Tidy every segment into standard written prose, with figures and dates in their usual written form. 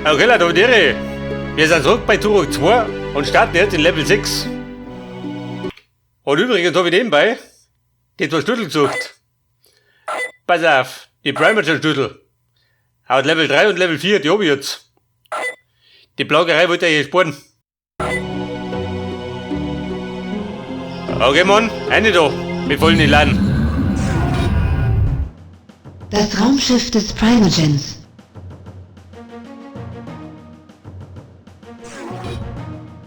Okay, Leute, und Ehre. Wir sind zurück bei Turok 2 und starten jetzt in Level 6. Und übrigens habe ich nebenbei die zwei Schlüssel gesucht. Pass auf, die Primagen-Schlüssel. Haut Level 3 und Level 4, die hab ich jetzt. Die Plagerei wollte ich sparen. Okay, Mann, eine da. Wir wollen nicht laden. Das Raumschiff des Primogens.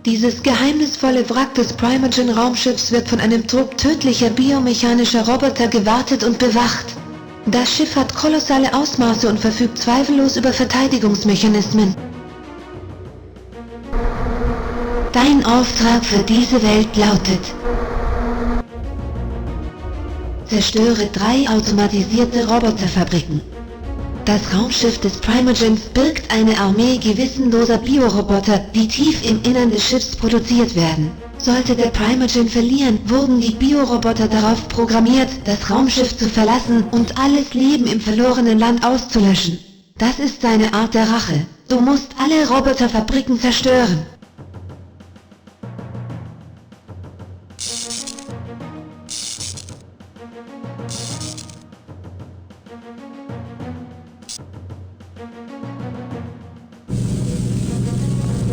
Dieses geheimnisvolle Wrack des Primogen-Raumschiffs wird von einem Trupp tödlicher biomechanischer Roboter gewartet und bewacht. Das Schiff hat kolossale Ausmaße und verfügt zweifellos über Verteidigungsmechanismen. Dein Auftrag für diese Welt lautet: Zerstöre 3 automatisierte Roboterfabriken. Das Raumschiff des Primogens birgt eine Armee gewissenloser Bioroboter, die tief im Innern des Schiffs produziert werden. Sollte der Primogen verlieren, wurden die Bioroboter darauf programmiert, das Raumschiff zu verlassen und alles Leben im verlorenen Land auszulöschen. Das ist seine Art der Rache. Du musst alle Roboterfabriken zerstören.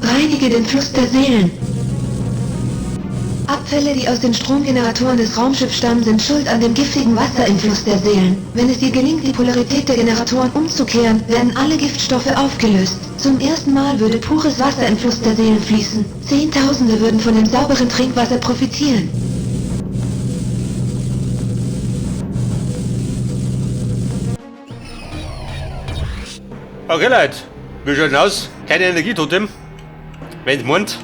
Reinige den Fluss der Seelen. Abfälle, die aus den Stromgeneratoren des Raumschiffs stammen, sind schuld an dem giftigen Wasser im Fluss der Seelen. Wenn es dir gelingt, die Polarität der Generatoren umzukehren, werden alle Giftstoffe aufgelöst. Zum ersten Mal würde pures Wasser im Fluss der Seelen fließen. Zehntausende würden von dem sauberen Trinkwasser profitieren. Okay, Leute, wir schauen aus. Keine Energietotem. Wenn's meint.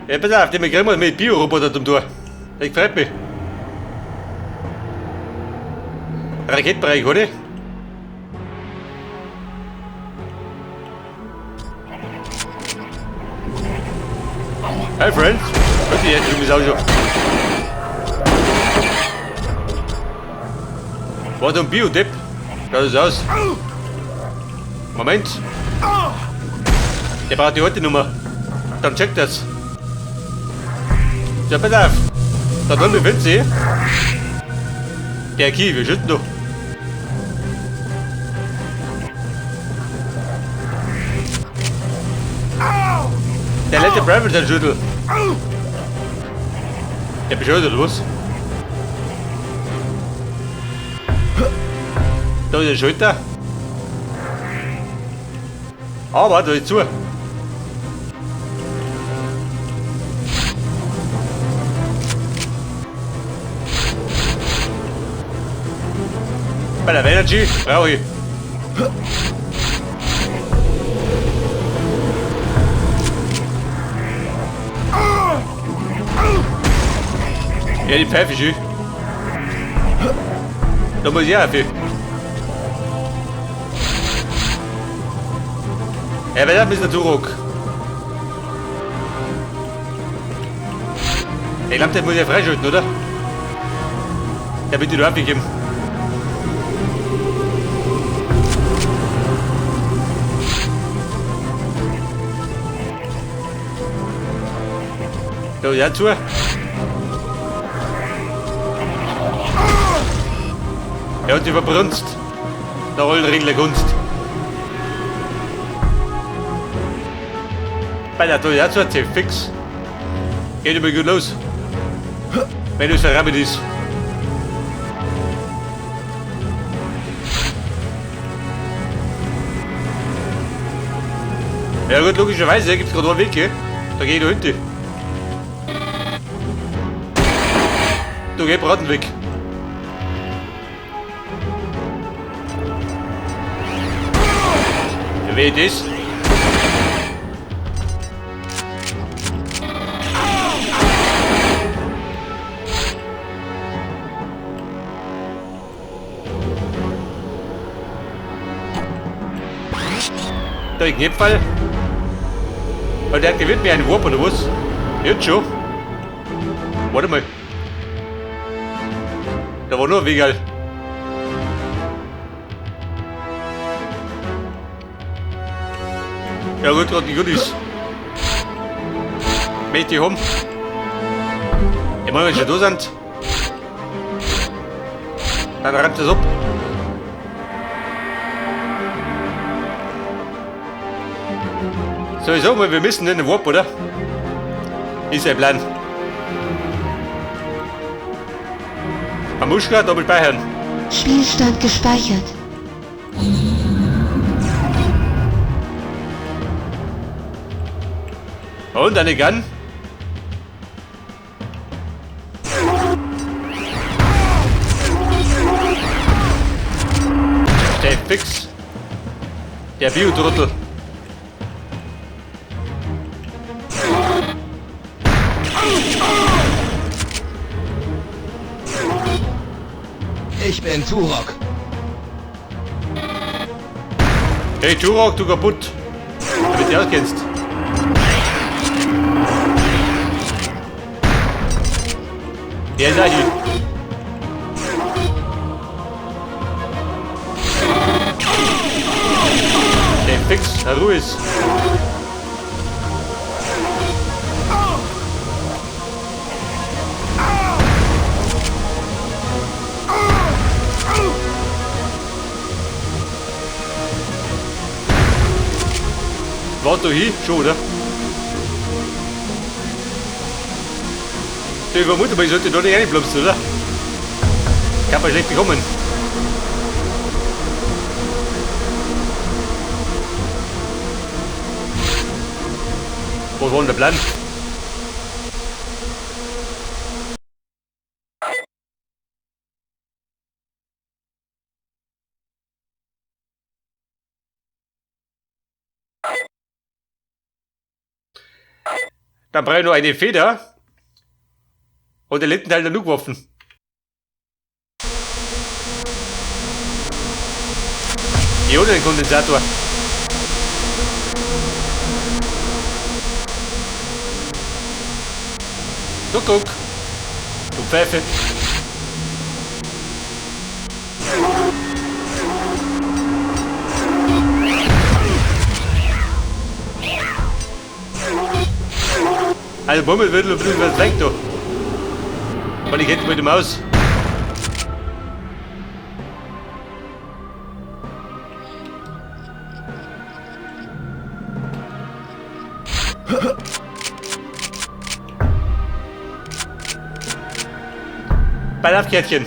Ja, pass auf, den kriegen wir mit Bioroboter zum Tor. Das freut mich. Raketenbereich, oder? Hi Friends. Hört sich jetzt übrigens auch schon. War da ein Bio-Depp? Schaut das aus? Moment. Der braucht die alte Nummer. Dann checkt das. Ja, pass auf. Da drin befindet sich der Key, wir schütten doch. Der letzte Private Schüttel. Der bescheuert oder was? Da ist der Schalter. Aber da ist zu. Bei der Energy brauche ich. Ja, die Pfeife ist schön. Da muss ich auch viel. Ja, aber das ist ein Turok. Ich glaub, den muss ich ja freischalten, oder? Der wird die da abgegeben. Da, ja, zu. Er hat sich verbrunst. Der Rollenregler Kunst. Bei der Toyota hat sie fix. Geht immer gut los. Wenn du verrammelt ist. Ja gut, logischerweise gibt's gerade einen Weg, gell? Da geh ich da hinten. Da geh ich Braten weg. Ja, wer ist das? Da ist ein Knopfall. Und der gewinnt mir einen Warp oder was? Jetzt schon. Warte mal. Da war nur ein Wegerl. Ja gut, gerade die Goodies. Möchte ich haben. Ich meine, wenn schon da sind, dann rennt es ab. So, ich sag mal, wir müssen in den Warp, oder? Ist der Plan. Man muss gerade doppelt speichern. Spielstand gespeichert. Und eine Gun. Der fix. Der Bio-Trottel. Ich bin Turok. Hey Turok, du kaputt. Damit du auskennst. Der ist eigentlich. Der fix, Herr Ruiz. Wart da hin? Schon, oder? Ich vermute mal, ich sollte da nicht reinplumpsen, oder? Kann man schlecht bekommen. Was war denn der Plan? Dann brauche ich noch eine Feder und den letzten Teil der Nukwaffen. Ionenkondensator. Kuckuck. Du Pfeife. Also Bummel wird ein bisschen was weg da. Und ich hätte mit der Maus. Bei auf, Kärtchen.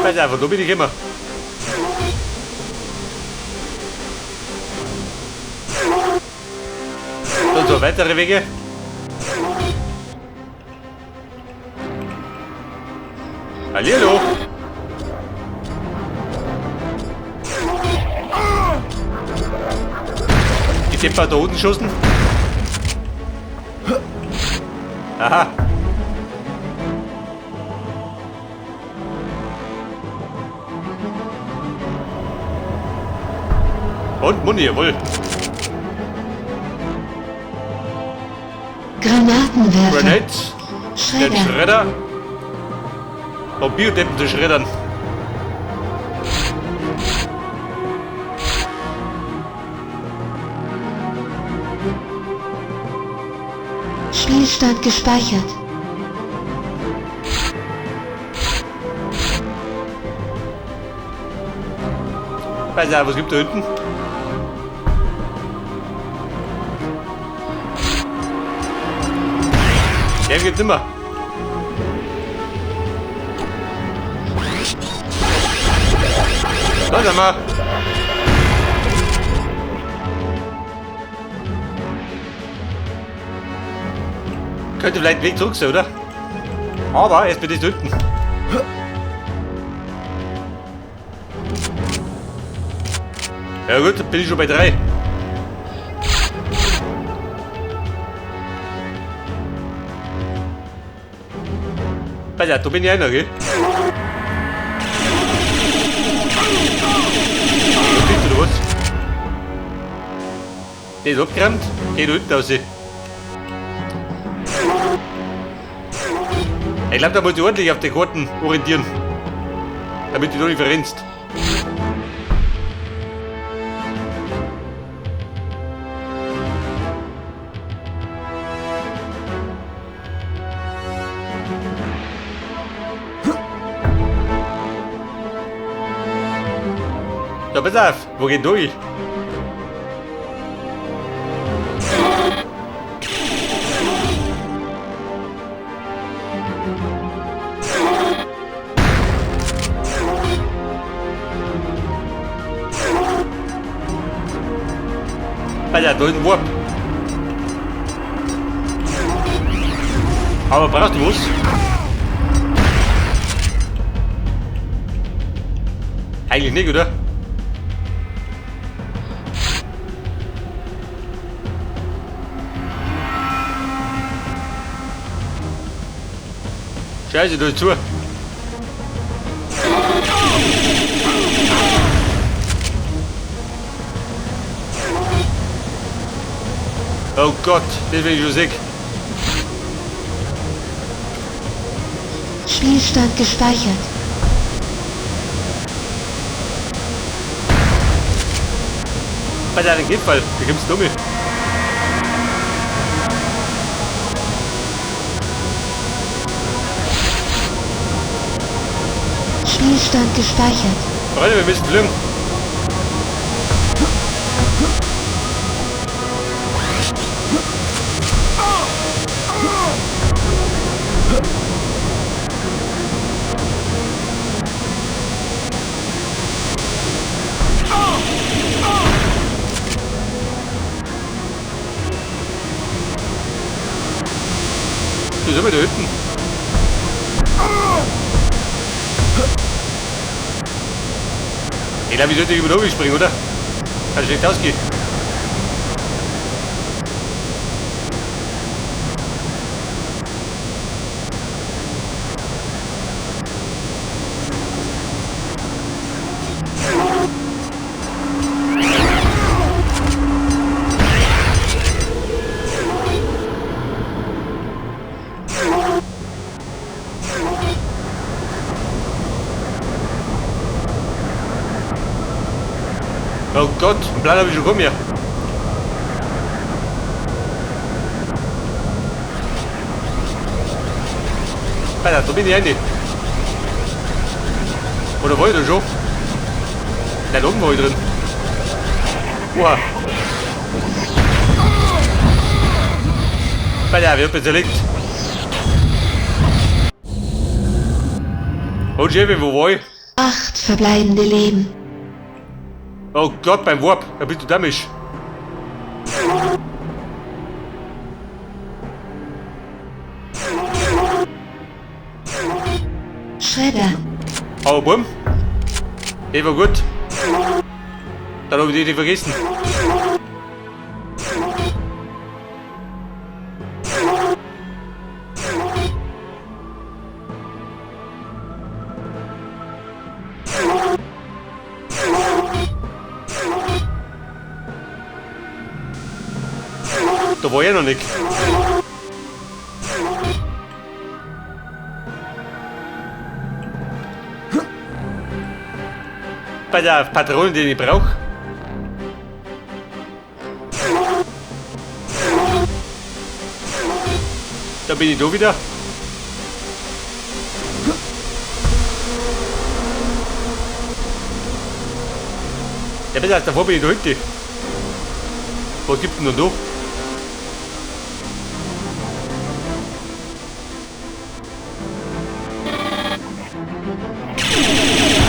Pass auf, da bin ich immer. Und so weitere Wege. Hallihallo. Die Depper da unten geschossen. Aha. Und Muni, jawohl. Granatenwerfer. Grenades. Den Schredder. Schredder. Und Biodeppen zu schreddern. Spielstand gespeichert. Weiß nicht, was gibt da hinten? Der gibt's immer. Da sind wir. Könnte vielleicht ein Weg zurück sein, oder? Aber erst bin ich da hinten. Ja gut, dann bin ich schon bei 3. Pass auf, da bin ich einer, gell? Da bist du, oder was? Der ist abgerammt, geht da hinten raus. Ich glaube, da muss ich ordentlich auf die Karten orientieren. Damit du da nicht verrennst. So, pass auf, wo geht durch? Alter, da ist ein Warp. Aber brauchst du was? Eigentlich nicht, oder? Scheiße, da ist zu. Oh Gott, das bin ich schon sick. Spielstand gespeichert. Bei deinem Gipfel, da kommst du mit. Spielstand gespeichert. Freunde, wir müssen fliegen. Da sind wir da hinten. Ich glaube, ich sollte über den Obi springen, oder? Kann schlecht ausgehen. Oh Gott, einen Plan habe ich schon gekommen hier. Alter, da bin ich rein. Oder war ich da schon? Nein, da oben war ich drin. Oha. Alter, wird zerlegt. Oh, Jimmy, wo war ich? 8 verbleibende Leben. Oh Gott, beim Warp, da bist du dämlich. Schredder. Aber bumm. Der war gut. Dann hab ich die vergessen. Da war ich ja noch nicht. Bei der Patrone, die ich brauche. Da bin ich da wieder. Ja, besser als davor bin ich da hinten. Was gibt's denn noch da?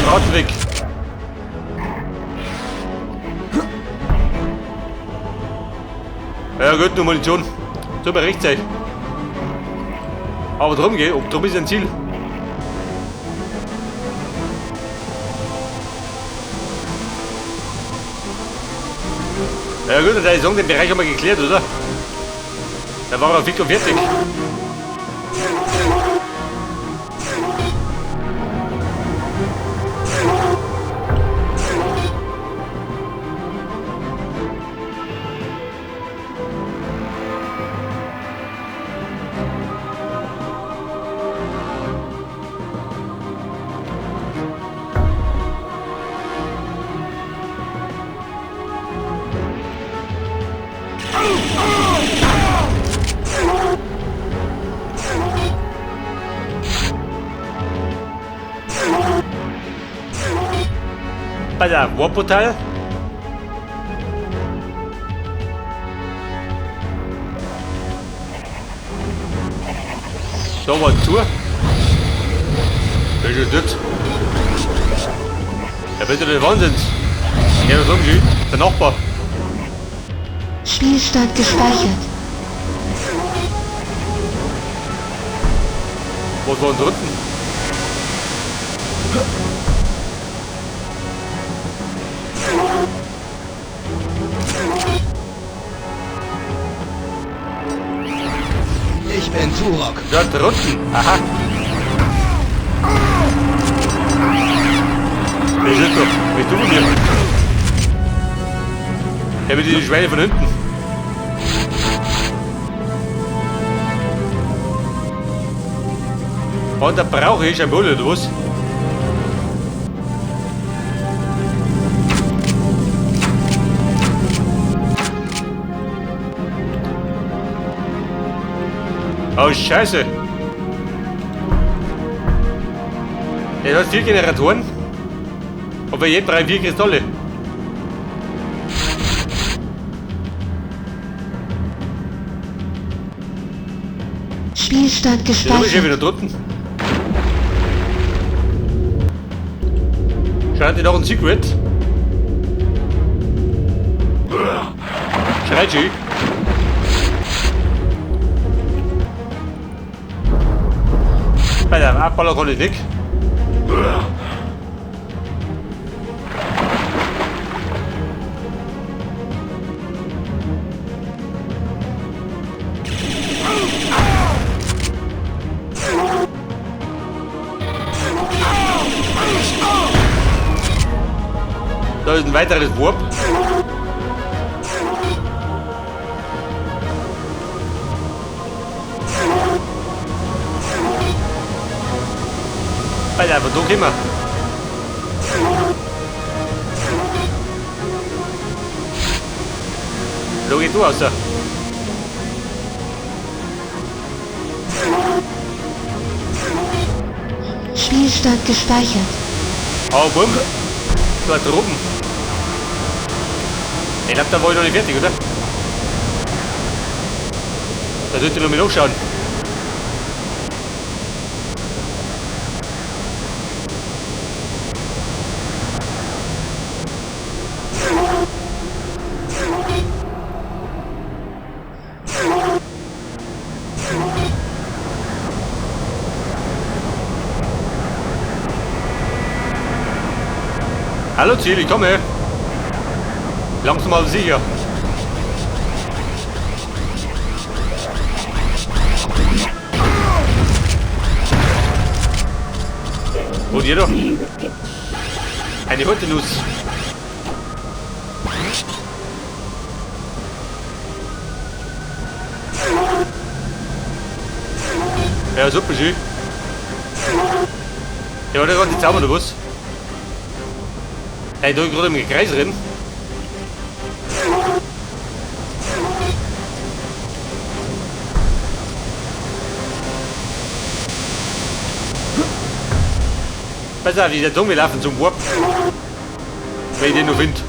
Radweg. Ja gut, nur Munition. Soll mir recht sein. Aber drum geht, ob drum ist ein Ziel. Ja gut, dann würde ich sagen, den Bereich haben wir geklärt, oder? Da war er fix und fertig. Pass auf, Warp-Portal. Da war zu. Das ist das. Ja, bitte, der Wahnsinns. Ja, das sagen der Nachbar. Spielstand gespeichert. Was war denn drunten? Ich bin Turok. Da drunten. Aha. Wer ist das doch? Was du von mir? Ja, mit die Schweine von hinten. Und da brauche ich ein Bulle, oder was? Oh, Scheiße! Der hat 4 Generatoren. Und bei jedem 3, 4 Kristalle. Spielstand Der ist schon wieder gespeichert. drunten. Scheint noch ein Secret. Schreit sie. Bei der Abballer kann ich nicht. Da ist ein weiteres Warp. Alter, von da gehen wir. Da geht du raus. Spielstand gespeichert. Oh, bumm. Da droben. Ich glaub, da war ich noch nicht fertig, oder? Da sollte ich noch mal nachschauen. Hallo Ziel, ich komme. Langsam aber sicher. Und ihr doch? Eine Hundenuss. Ja, super schön. Ja, der hat die Zauber oder was? Hey, da gerade im Kreis rennen. Pass auf, dieser Dumme laufen zum Warp. Wenn ich den noch finde.